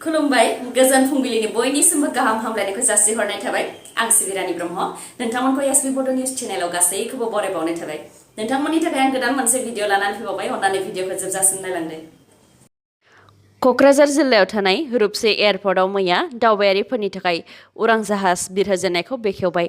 खुलुमबाय गोजोन फुंबिलिनि बयनिसिमबो गाहाम हामलायनायखौ जासिहरनाय थाबाय आं सिबिरानि ब्रह्म नोंथांमोनखौ sbbodonews चेनेलाव गासैखौबो बरायबावनाय थाबाय नोंथांमोननि थाखाय आं गोदान मोनसे भिडिअ लानानै फैबावबाय अन्नानै भिडिअखौ जोबजासिम नायलांदो क'क्राझार जिल्लायाव थानाय रुपसे एयारपर्टआव मैया दावबायारिफोरनि थाखाय उरां जाहाज बिरहोजेननायखौ बेखेवबाय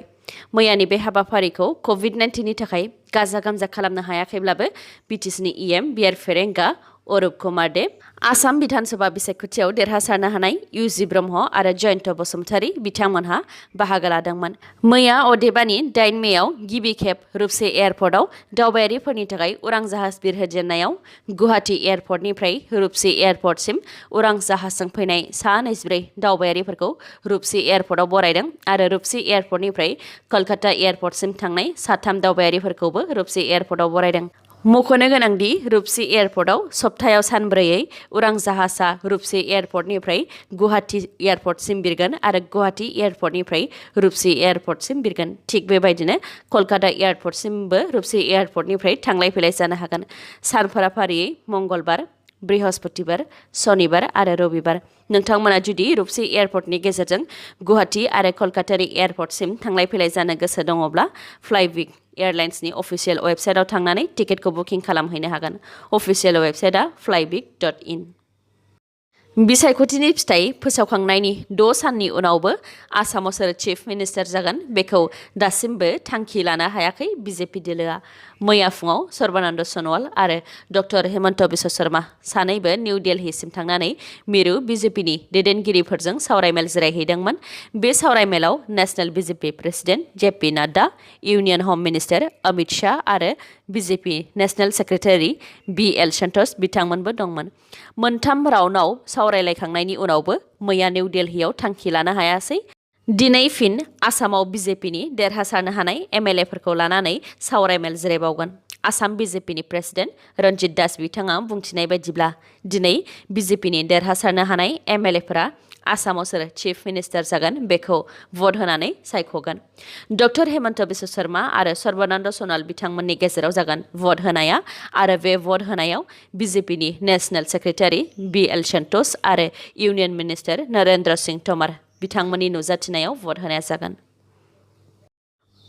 मैयानि बे हाबाफारिखौ कभिड-19नि थाखाय गाजा गोमजा खालामनो हायाखैब्लाबो बिटिसिनि इएम बिआर फेरेंगा अरुप कुमार दे आसाम बिधानसभा बिसायख'थियाव देरहासारनो हानाय इउजि ब्रह्म आरो जयन्त बसुमतारी बिथांमोनहा बाहागो लादोंमोन मैया अदेबानि 8 मेआव गिबि खेब रुपसे एयारपर्टआव दावबायारिफोरनि थाखाय उरां जाहाज बिरहोजेननायाव गुवाहाटी एयारपर्टनिफ्राय रुपसे एयारपर्टसिम उरां जाहाजजों फैनाय सा 24 दावबायारिफोरखौ रुपसे एयारपर्टआव बरायदों आरो रुपसे एयारपर्टनिफ्राय कलकाता एयारपर्टसिम थांनाय 3 दावबायारिफोरखौबो रुपसे एयारपर्टआव बरायदों मख'नो गोनांदि रुपसे एयारपर्टआव सप्तायाव सानब्रैयै उरां जाहाजा रुपसे एयारपर्टनिफ्राय गुवाहाटी एयारपर्टसिम बिरगोन आरो गुवाहाटी एयारपर्टनिफ्राय रुपसे एयारपर्टसिम बिरगोन थिग बेबायदिनो कलकाता एयारपर्टसिमबो रुपसे एयारपर्टनिफ्राय थांलाय फैलाय जानो हागोन सानफोरा फारियै मंगलबार बृहस्पतिबार शनिबार आरो रबिबार नोंथांमोना जुदि रुपसे एयारपर्टनि गेजेरजों गुवाहाटी आरो कलकातानि एयारपर्टसिम थांलाय फैलाय जानो गोसो दङब्ला फ्लाइविक एयारलाइन्सनि अफिसियेल वेबसाइटआव थांनानै टिकेटखौ बुकिं खालामहैनो हागोन अफिसियेल वेबसाइटआ flyvic.in बिसायख'थिनि फिथाइ फोसावखांनायनि 6 साननि उनावबो आसामाव सोर चिफ मिनिस्टार जागोन बेखौ दासिमबो थांखि लानो हायाखै बिजेपि दोलोआ मैया फुङाव सर्बानन्द सन'वाल आरो डक्टर हेमन्त बिश्व शर्मा सानैबो निउ दिल्लीसिम थांनानै मिरु बिजेपिनि दैदेनगिरिफोरजों सावरायमेल जिरायहैदोंमोन बे सावरायमेलाव national BJP president JP Nadda union home minister Amit Shah आरो BJP national secretary BL Santosh बिथांमोनबो दंमोन मोनथाम राउन्डआव सावरायलायखांनायनि उनावबो मैया निउ दिल्लीयाव थांखि लानो हायासै दिनै फिन आसामाव बिजेपिनि देरहासारनो हानाय एमएलएफोरखौ लानानै सावरायमेल जिरायबावगोन आसाम बिजेपिनि प्रेसिडेन्ट रन्जित दास बिथाङा बुंथिनाय बायदिब्ला दिनै बिजेपिनि देरहासारनो हानाय एमएलएफोरा आसामाव सोर चिफ मिनिस्टार जागोन बेखौ भट होनानै सायख'गोन डक्टर हेमन्त बिश्व शर्मा आरो सर्बानन्द सन'वाल बिथांमोननि गेजेराव जागोन भट होनाया आरो बे भट होनायाव बिजेपिनि नेशनेल सेक्रेटारि बिएल सन्तोष आरो इउनियन मिनिस्टार नरेन्द्र सिंह तोमार बिथांमोननि नुजाथिनायाव भट होनाया जागोन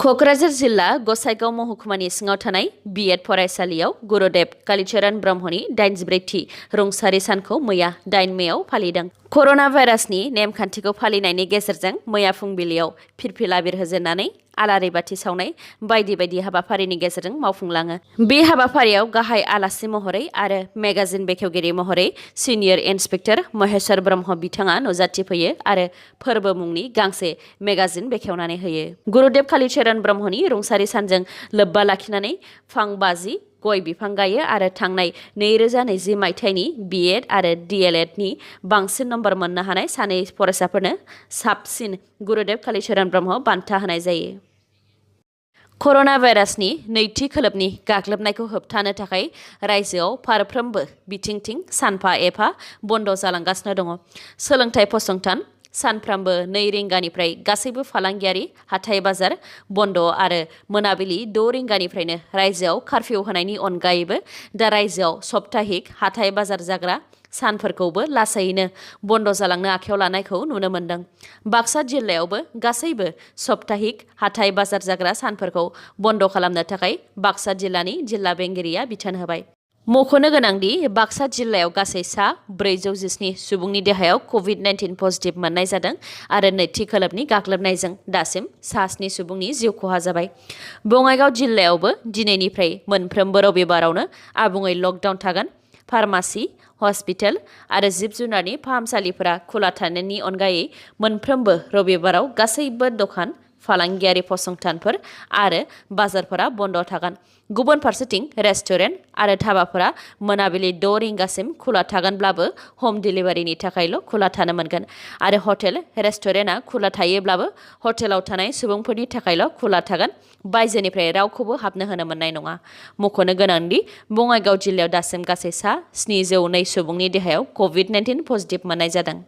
क'क्राझार जिल्ला गसाइगाव महकुमानि सिङाव थानाय बिएड फरायसालियाव गुरुदेव कालीचरण ब्रह्मनि 84थि रुंसारि सानखौ मैया 8 मेआव फालिदों कर'ना भाइरासनि नेमखान्थिखौ फालिनायनि गेजेरजों मैया फुंबिलियाव फिरफिला बिरहोजेननानै आलारि बाथि सावनाय बायदि बायदि हाबाफारिनि गेजेरजों मावफुंलाङो बे हाबाफारियाव गाहाय आलासि महरै आरो मेगाजिन बेखेवगिरि महरै सिनियर इन्सपेक्टर महेश्वर ब्रह्म बिथाङा नुजाथिफैयो आरो फोरबो मुंनि गांसे मेगाजिन बेखेवनानै होयो गुरुदेव कालीचरण ब्रह्मनि रुंसारि सानजों लोब्बा लाखिनानै फांबाजि गय बिफां गायो आरो थांनाय 2020 मायथाइनि बिएड आरो डिएलएडनि बांसिन नम्बर मोननो हानाय सानै फरायसाफोरनो साबसिन गुरुदेव कालीचरण ब्रह्म बान्था होनाय जायो कर'ना भाइरासनि नैथि खोलोबनि गाग्लोबनायखौ होबथानो थाखाय रायजोआव फारफ्रोमबो बिथिंथिं सानफा एफा बन्द जालांगासिनो दङ सोलोंथाइ फसंथान सानफ्रामबो 2 रिंगानिफ्राय गासैबो फालांगियारि हाथाइ बाजार बन्द आरो मोनाबिलि 6 रिंगानिफ्रायनो रायजोआव कारफिउ होनायनि अनगायैबो दा रायजोआव सप्ताहिक हाथाइ बाजार जाग्रा सानफोरखौबो लासैनो बन्द जालांनो आखायाव लानायखौ नुनो मोन्दों बाक्सा जिल्लायावबो गासैबो सप्ताहिक हाथाइ बाजार जाग्रा सानफोरखौ बन्द खालामनो थाखाय बाक्सा जिल्लानि जिल्ला बेंगिरिया बिथोन होबाय मख'नो गोनांदि बाक्सा जिल्लायाव गासै सा 417 सुबुंनि देहायाव कभिड-19 पजिटिभ मोननाय जादों आरो नैथि खोलोबनि गाग्लोबनायजों दासिम सा 7 सुबुंनि जिउ खहा जाबाय बङाइगाव जिल्लायावबो दिनैनिफ्राय मोनफ्रोमबो रबिबारावनो आबुङै लकडाउन थागोन फार्मासि हस्पिटाल आरो जिब जुनारनि फाहामसालिफोरा खुला थानायनि अनगायै मोनफ्रोमबो रबिबाराव गासैबो दखान फालांगियारि फसंथानफोर आरो बाजारफोरा बन्द थागोन गुबुन फारसेथिं रेस्टुरेन्ट आरो धाबाफोरा मोनाबिलि 6 रिंगासिम खुला थागोनब्लाबो होम डिलिभारिनि थाखायल' खुला थानो मोनगोन आरो हटेल रेस्टुरेन्टआ खुला थायोब्लाबो हटेलाव थानाय सुबुंफोरनि थाखायल' खुला थागोन बायजोनिफ्राय रावखौबो हाबनो होनो मोननाय नङा मख'नो गोनांदि बङाइगाव जिल्लायाव दासिम गासै सा 702 सुबुंनि देहायाव कभिड-19 पजिटिभ मोननाय जादों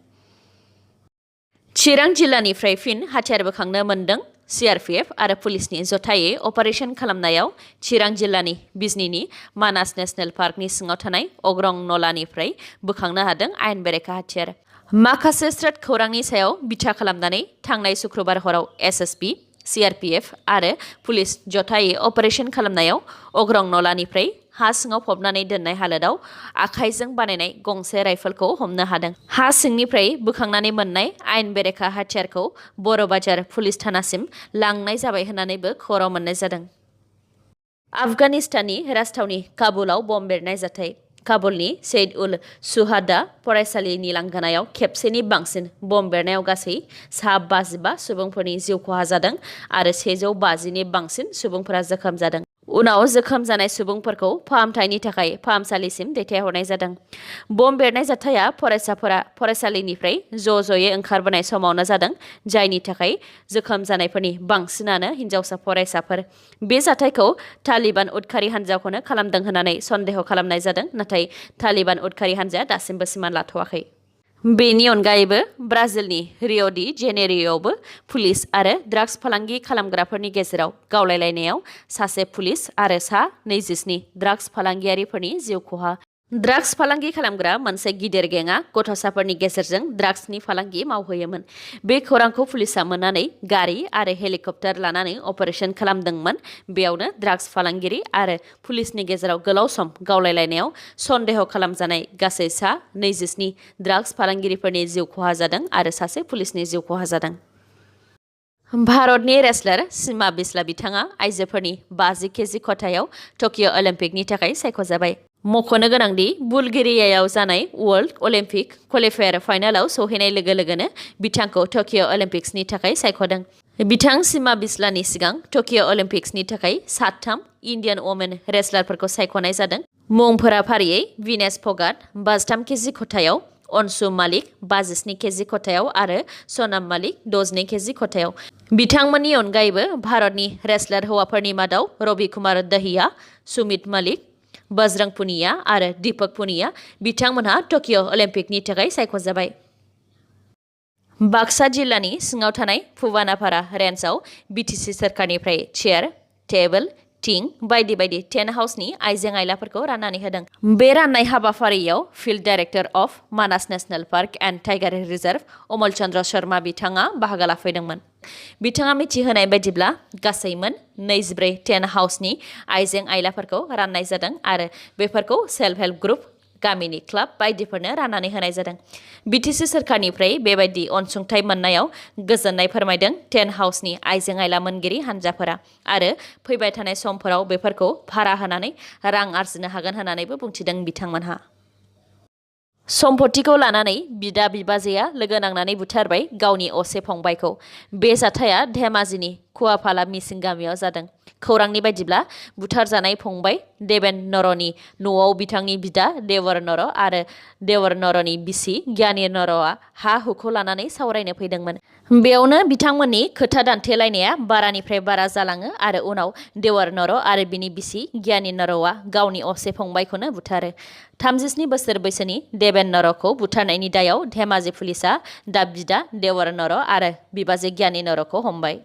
चिरां जिल्लानिफ्राय फिन हाथियार बोखांनो मोन्दों सीआरपीएफ आरो पुलिसनि जथायै अपारेशन खालामनायाव चिरां जिल्लानि बिजनीनि मानास नेशनेल पार्कनि सिङाव थानाय अग्रं नलानिफ्राय बोखांनो हादों आयेन बेरेखा हाथियार माखासे स्रेट खौरांनि सायाव बिथा खालामनानै थांनाय शुक्रबार हराव एसएसबी सीआरपीएफ आरो पुलिस जथायै अपारेशन खालामनायाव अग्रं नलानिफ्राय हा सिङाव फबनानै दोननाय हालोदाव आखाइजों बानायनाय गंसे राइफलखौ हमनो हादों। हा सिंनिफ्राय बोखांनानै मोननाय आयेन बेरेखा हाथियारखौ बर' बाजार पुलिस थानासिम लांनाय जाबाय होननानैबो खौरां मोननाय जादों। आफगानिस्ताननि राजथावनि काबुलाव बम बेरनाय जाथाय। काबुलनि सैयद उल सुहादा फरायसालिनि लांगोनायाव खेबसेनि बांसिन बम बेरनायाव गासै 55 सुबुंफोरनि जिउ खहा जादों आरो 150नि बांसिन सुबुंफोरा जखम जादों। उनाव जखम जानाय सुबुंफोरखौ फाहामथायनि थाखाय फाहामसालिसिम दैथायहरनाय जादों। बम बेरनाय जाथाया फरायसाफोरा फरायसालिनिफ्राय ज'ज'यै ओंखारबोनाय समावनो जादों, जायनि थाखाय जखम जानायफोरनि बांसिनानो हिनजावसा फरायसाफोर। बे जाथायखौ तालिबान उदखारि हान्जाखौनो खालामदों होननानै सन्देह खालामनाय जादों, नाथाय तालिबान उदखारि हान्जाया दासिमबो सिमान लाथ'वाखै। बेनि अनगायैबो ब्राजिलनि रिअ' डि जेनेरिय'आवबो पुलिस आरो ड्राग्स फालांगि खालामग्राफोरनि गेजेराव गावलायलायनायाव सासे पुलिस आरो सा 27 ड्राग्स फालांगियारिफोरनि जिउ खहा। ड्राग्स फालांगि खालामग्रा मोनसे गिदिर गेंआ गथ'साफोरनि गेजेरजों ड्राग्सनि फालांगि मावहैयोमोन। बे खौरांखौ पुलिसा मोननानै गारि आरो हेलिकप्टार लानानै अपारेशन खालामदोंमोन। बेयावनो ड्राग्स फालांगिरि आरो पुलिसनि गेजेराव गोलाव सम गावलायलायनायाव सन्देह खालामजानाय गासै सा 27 ड्राग्स फालांगिरिफोरनि जिउ खहा जादों आरो सासे पुलिसनि जिउ खहा जादों। भारतनि रेसलार सीमा बिस्ला बिथाङा आइजोफोरनि 50 केजि खथायाव टकिय' अलिम्पिकनि थाखाय सायख'जाबाय। मख'नो गोनांदि बुलगेरियायाव जानाय वर्ल्ड अलिम्पिक क्वालिफायार फाइनालाव सौहैनाय लोगो लोगोनो बिथांखौ टकिय' अलिम्पिक्सनि थाखाय सायख'दों। बिथां सीमा बिस्लानि सिगां टकिय' अलिम्पिक्सनि थाखाय 3 इन्डियान वमेन रेसलारफोरखौ सायख'नाय जादों। मुंफोरा फारियै विनेश फगाट 53 केजि खथायाव, अनसु मालिक 57 केजि खथायाव आरो सनाम मालिक 62 केजि खथायाव। बिथांमोननि अनगायैबो भारतनि रेसलार हौवाफोरनि मादाव रवि कुमार दहिया, सुमित मलिक, बजरंग पुनिया आरो दीपक पुनिया बिथांमोनहा टकिय' अलिम्पिकनि थाखाय सायख'जाबाय। बाक्सा जिल्लानि सिङाव थानाय फुबानापारा रेन्जआव बिटिसि सोरखारनिफ्राय चेयार, टेबोल, थिं बायदि बायदि टेन्ट हाउसनि आइजें आइलाफोरखौ राननानै होदों। बे राननाय हाबाफारियाव field director of Manas national park and tiger reserve Amal Chandra Sharma बिथाङा बाहागो लाफैदोंमोन। बिथाङा मिथिहोनाय बायदिब्ला गासैमोन 24 टेन्ट हाउसनि आइजें आइलाफोरखौ राननाय जादों आरो बेफोरखौ सेल्फ हेल्प ग्रुप, गामिनि क्लाब बायदिफोरनो राननानै होनाय जादों। बिटिसि सोरखारनिफ्राय बेबायदि अनसुंथाइ मोननायाव गोजोननाय फोरमायदों टेन्ट हाउसनि आइजें आइला मोनगिरि हान्जाफोरा आरो फैबाय थानाय समफोराव बेफोरखौ भारा होनानै रां आरजिनो हागोन होननानैबो बुंथिदों बिथांमोनहा। सम्पथिखौ लानानै बिदा बिबाजैया लोगो नांनानै बुथारबाय गावनि असे फंबायखौ। बे जाथाया धेमाजिनि खुवाफाला मिसिं गामियाव जादों। खौरांनि बायदिब्ला बुथारजानाय फंबाय देबेन नरनि न'आव बिथांनि बिदा देवर नर आरो देवर नरनि बिसि गियानि नरआ हा हुखौ लानानै सावरायनो फैदोंमोन। बेयावनो बिथांमोननि खोथा दान्थेलायनाया बारानिफ्राय बारा जालाङो आरो उनाव देवर नर आरो बिनि बिसि गियानि नरआ गावनि असे फंबायखौनो बुथारो। 37 बोसोर बैसोनि देबेन नरखौ बुथारनायनि दायाव धेमाजि पुलिसा दा बिदा देवर नर आरो बिबाजै गियानि नरखौ हमबाय।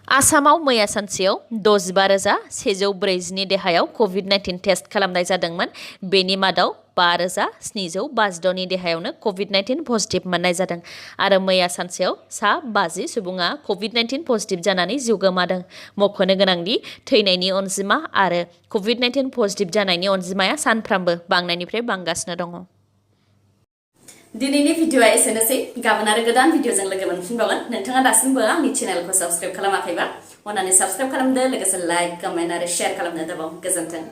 आसामाव मैया सानसेयाव 65,140नि देहायाव कभिड-19 टेस्ट खालामनाय जादोंमोन। बेनि मादाव 5,752नि देहायावनो कभिड-19 पजिटिभ मोननाय जादों आरो मैया सानसेयाव सा 50 सुबुङा कभिड-19 पजिटिभ जानानै जिउ गोमादों। मख'नो गोनांदि थैनायनि अनजिमा आरो कभिड-19 पजिटिभ जानायनि अनजिमाया सानफ्रामबो बांनायनिफ्राय बांगासिनो दङ। दिनैनि भिडिअ'आ एसेनोसै। गाबोन आरो गोदान भिडिअ'जों लोगो मोनफिनबावगोन। नोंथाङा दासिमबो आंनि चेनेलखौ साबस्क्राइब खालामाखैबा अन्नानै साबस्क्राइब खालामदो, लोगोसे लाइक, कमेन्ट आरो शेयार खालामनो दाबाव। गोजोन्थों।